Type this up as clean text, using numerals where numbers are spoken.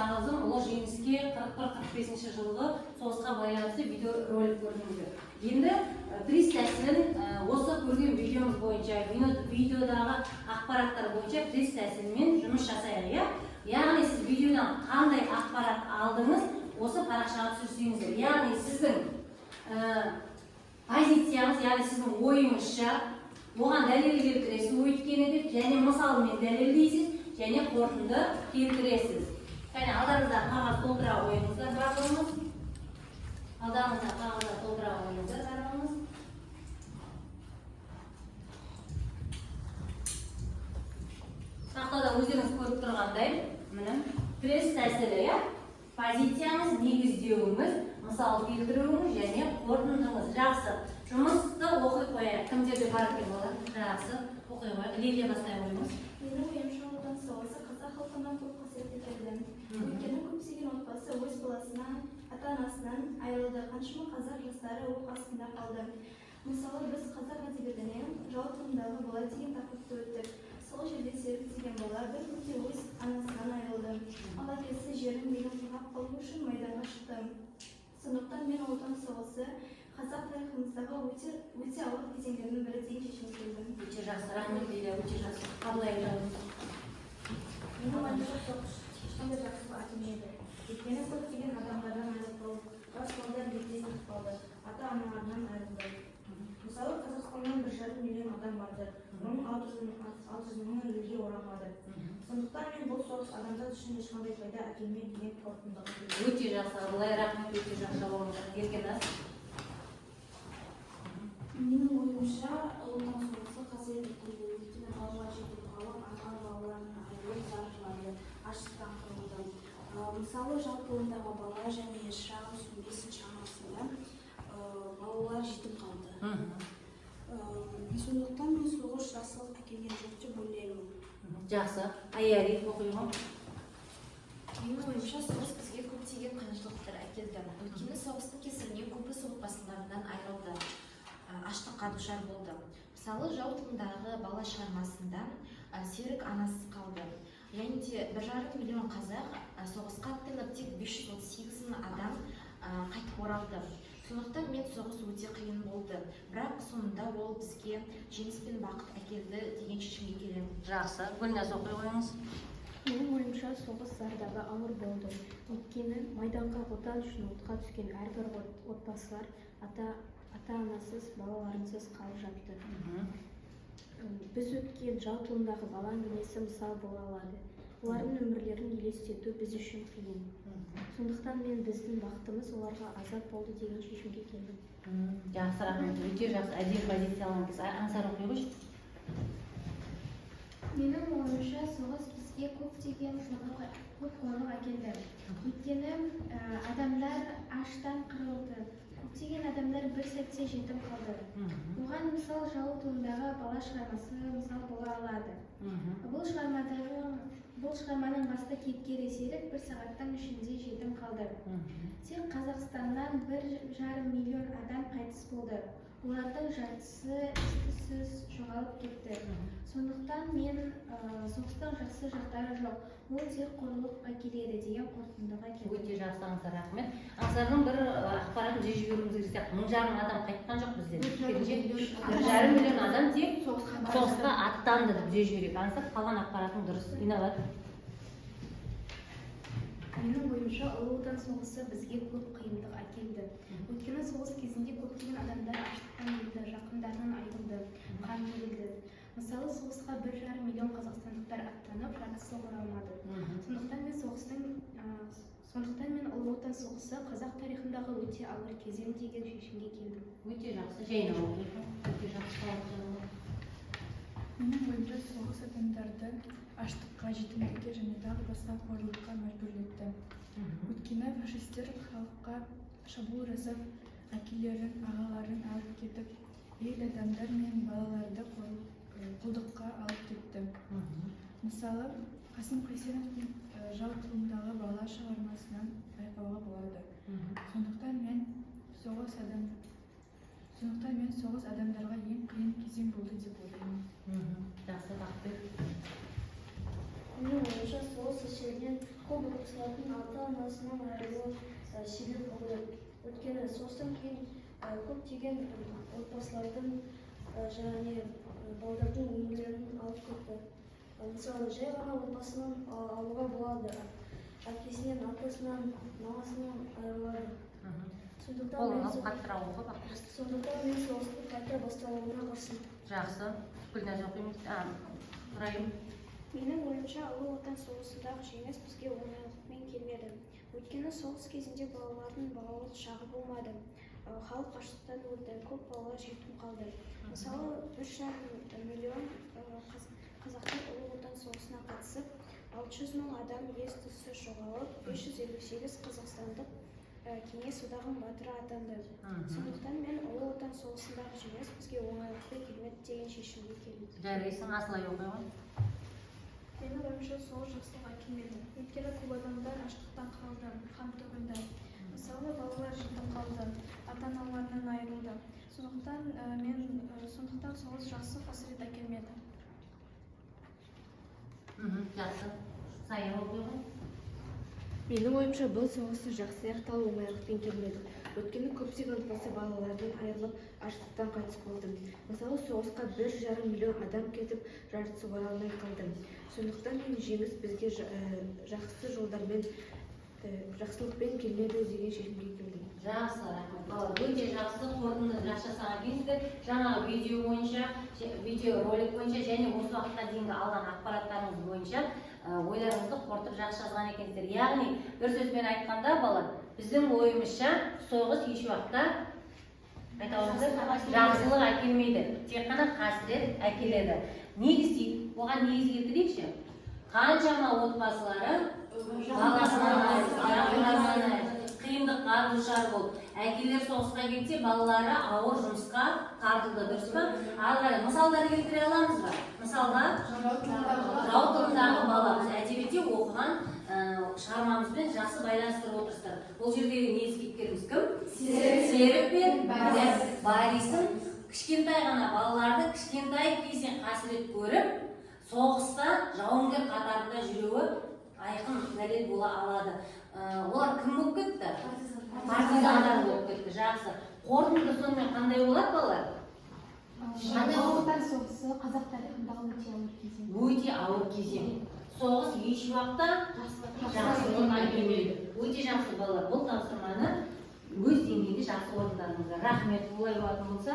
тағзым ұлы жеңіске 41-45 жылғы соғысқа байланысты видеоролик көрдіңіздер. Енді ТРИЗ тәсілін, осы көрген видеомыз бойынша, видеодағы ақпараттар бойынша ТРИЗ тәсілімен жұмыс жасайық, иә. Яғни сіз видеодан қандай ақпарат алдыңыз, осы парақшаға түсірсеңіздер. Яғни сіздің позицияңыз, яғни сіздің ойыңызша оған дәлел келтіресіз, өйткені деп, және мысалмен дәлелдейсіз, және қорытынды келтіресіз. Және алдарыңызда қағаз толтыра қойыңыздар барлығыңыз. Алдарыңызда қағаздар толтыра қойыңыздар барлығыңыз. Тақтада өздеріңіз көріп тұрғандай, міне, ТРИЗ тәсілі, иә? Позицияңыз, негіздеуіңіз, мысал келтіруіңіз және қорытындыңыз. Жақсы. Жұмысты оқи қояйық. Кімдерде бар екен, балалар? Жақсы. Оқи қояйық. Лилия, бастай қойыңыз. Менің ойымша, Ұлы Отан соғысы қазақ халқына көп қасірет әкелді. Өйткені көптеген отбасы өз баласынан, ата-анасынан айырылды, қаншама қазақ жастары оқ астында қалды. Мысалы, біз қазақ әдебиетінен «Жау тылындағы бала» деген тақырыпты өттік. Сол жерде Серік деген бала бір күнде өз анасынан айырылды. Ал әкесі жерін, елін қорғап қалу үшін майданға шықты. Сондықтан мен Ұлы Отан соғысы қазақ тарихымыздағы өте өте ауыр кезеңдердің бірі деген шешімге келдім. Өте жақсы, рахмет, Лилия, өте жақсы. Абылай, айтыңыз. Менің ойымша, соғыс ешқандай жақсылық әкелмеді. Өйткені көптеген адамдардан айырылып қалып, жас балдар бетте кетіп қалды, ата аналарынан айырылды. Мысалы, Қазақстаннан 1,5 миллион адам барды, оның 600 мыңы елге оралмады. Сондықтан мен бұл соғыс адамзат үшін ешқандай пайда әкелмеді деген қорытындыға келдім. Өте жақсы, Абылай, рахмет, өте жақсы жауабыңыз. Еркеназ. Менің ойымша, Ұлы Отан соғысы қасірет әкелді. Өйткені балалар жетім қалып, ата бабаларынан айырылып, зар жылады, аштықтан қырылды. Мысалы, «Жау тылындағы бала» және «Шырағым сөнбесін» шығармасында балалар жетім қалды. Сондықтан мен соғыс жақсылық әкелген жоқ деп ойлаймын. Жақсы. Аяри, оқи ғой. Менің ойымша, соғыс бізге көптеген қиыншылықтар әкелді. Өйткені соғыстың кесірінен көбісі отбасыларынан айырылды, аштыққа душар болды. Мысалы, «Жау тылындағы бала» шығармасында Серік анасыз қалды. Және де 1,5 миллион қазақ соғысқа аттанып, тек 538 мың адам қайтып оралды. Сондықтан мен соғыс өте қиын болды, бірақ соңында ол бізге жеңіс пен бақыт әкелді деген шешімге келемін. Жақсы. Гүлназ, оқи қойыңыз. Менің ойымша, соғыс зардабы ауыр болды. Өйткені майданға Отан үшін отқа түскен әрбір отбасылар ата анасыз, балаларынсыз қалып жатты. Біз өткен «Жау тылындағы бала» әңгімесі мысал бола алады. Олардың өмірлерін елестету біз үшін қиын. Сондықтан мен біздің бақытымыз оларға азап болды деген шешімге келдім. Жақсы, рахмет, өте жақсы, әдемі позициялаңыз. Аңсар, оқи қойшы. Менің ойымша, соғыс бізге көптеген көп қорлық әкелді. Өйткені адамдар аштан қырылды. Көптеген адамдар бір сәтте жетім қалды. Оған мысал «Жау тылындағы бала» шығармасы мысал бола алады. Бұл шығарманың басты кейіпкері Серік бір сағаттың ішінде жетім қалды. Тек Қазақстаннан 1,5 миллион адам қайтыс болды. Олардың жартысы із-түссіз жоғалып кетті. Сондықтан мен соғыстың жақсы жақтары жоқ, ол тек қорлық әкеледі деген қорытындыға келдім. Өте жақсы, Аңсар, рахмет. Аңсардың бір ақпаратын жиі жіберуіміз керек сияқты. 1,5 адам қайтқан жоқ бізден, керісінше, 1,5 миллион адам тек соғысқа аттанды деп түзеп жіберейік. Аңсар, қалған ақпаратың дұрыс. Инабат. Менің ойымша, Ұлы Отан соғысы бізге көп қиындық әкелді. Өйткені соғыс кезінде көптеген адамдар аштықтан өлді, жақындарынан айырылды, қан төгілді. Мысалы, соғысқа 1,5 миллион қазақстандықтар аттанып, жартысы оралмады. Сондықтан мен Ұлы Отан соғысы қазақ тарихындағы өте ауыр кезең деген шешімге келдім. Өте жақсы. Жайна, оқиды. Өте жақсы жауап. Менің ойымша, соғыс адамдарды аштыққа, жетімдікке және тағы басқа қорлыққа мәжбүрлетті. Өйткені фашистер халыққа шабуыл жасап, әкелерін, ағаларын алып кетіп, әйел адамдар мен балаларды құлдыққа алып кетті. Мысалы, Қасым Қайсеновтің «Жау тылындағы бала» шығармасынан байқауға болады. Сондықтан мен соғыс адамдарға ең қиын кезең болды деп ойлаймын. Жақсы, Бақытбек. Менің ойымша, соғыс әсерінен көп отбасылардың ата-анасынан айырылуы себеп болды. Өйткені соғыстан кейін көптеген отбасылардың және балдардың өмірлерін алып кетті. Мысалы, жай ғана отбасынан алуға болады. Әкесінен, атасынан, мамасынан айырылады. Сондықтан Қолың мен алып қаттырақ оқы, Бақыт. Сондықтан мен соғыстың қайта басталуына қарсымын. Жақсы. Гүлназ оқимыз. Райым. Менің ойымша, Ұлы Отан соғысындағы жеңіс бізге оңайлықпен келмеді. Өйткені соғыс кезінде балалардың балалық шағы болмады. Халық аштықтан өлді, көп балалар жетім қалды. Мысалы, 1,5 миллион қазақтар Ұлы Отан соғысына қатысып, 600 мың адам ес түссіз жоғалып, 558 қазақстандық Кеңес Одағының батыры атанды. Сондықтан мен Ұлы Отан соғысындағы жеңіс бізге оңайлықпен келмеді деген шешімге келдім. Жарайсың, Асылай оқи ғой. Менің ойымша, соғыс жақсылық әкелмеді. Өйткені көп адамдар аштықтан қырылды, қан төгілді. Мысалы, балалар жетім қалды, ата аналарынан айырылды. Сондықтан соғыс жақсы қасірет әкелмеді. Жақсы. Сая оқи ғой. Менің ойымша, бұл соғыстың жақсы аяқталуы оңайлықпен келмеді. Өйткені көптеген отбасы балаларынан айырылып, аштықтан қайтыс болды. Мысалы, соғысқа 1,5 миллион адам кетіп, жартысы оралмай қалды. Сондықтан мен жеңіс бізге жақсы жолдармен, жақсылықпен келмеді деген шешімге келдім. Жақсы, рахмет, балалар. Өте жақсы қорытынды, жақсы жасаған екенсіздер. Жаңағы видео бойынша, видео ролик бойынша және осы уақытқа дейінгі алған ақпараттарыңыз бойынша ойларыңызды қорытып, жақсы жазған екенсіздер. Яғни, бір сөзбен айтқанда, балалар, біздің ойымызша, соғыс еш уақытта, айта алыңыздар, жақсылық әкелмейді, тек қана қасірет әкеледі. Негіз оған негіз келтірейікші. Қаншама отбасылары баласынан айырылып, жақындарынан айырылып, қиындыққа душар болып, әкелер соғысқа кетсе, балалары ауыр жұмысқа тартылды, дұрыс па? Ары қарай мысалдар келтіре аламыз ба? Мысалға, «Жау тылындағы бала», біз әдебиетте оқыған шығармамызбен жақсы байланыстырып отырсыздар. Бұл жердегі негізгі кейіпкеріміз кім? Серік пен Бористің кішкентай ғана балаларды кішкентай кезден қасірет көріп, соғыста жауынгер қатарында жүруі айқын дәлел бола алады. Олар кім болып кетті? Партизандар болып кетті. Жақсы. Қорытынды сонымен қандай болады, балалар? Қандай? Ұлы Отан соғысы қазақ тарихындағы өте ауыр кезең. Өте ауыр кезең. Соғыс еш уақытта жақсылық әкелмейді. Өте жақсы, балалар. Бұл тапсырманы өз деңгейінде жақсы орындадыңыздар. Рахмет. Олай болатын болса.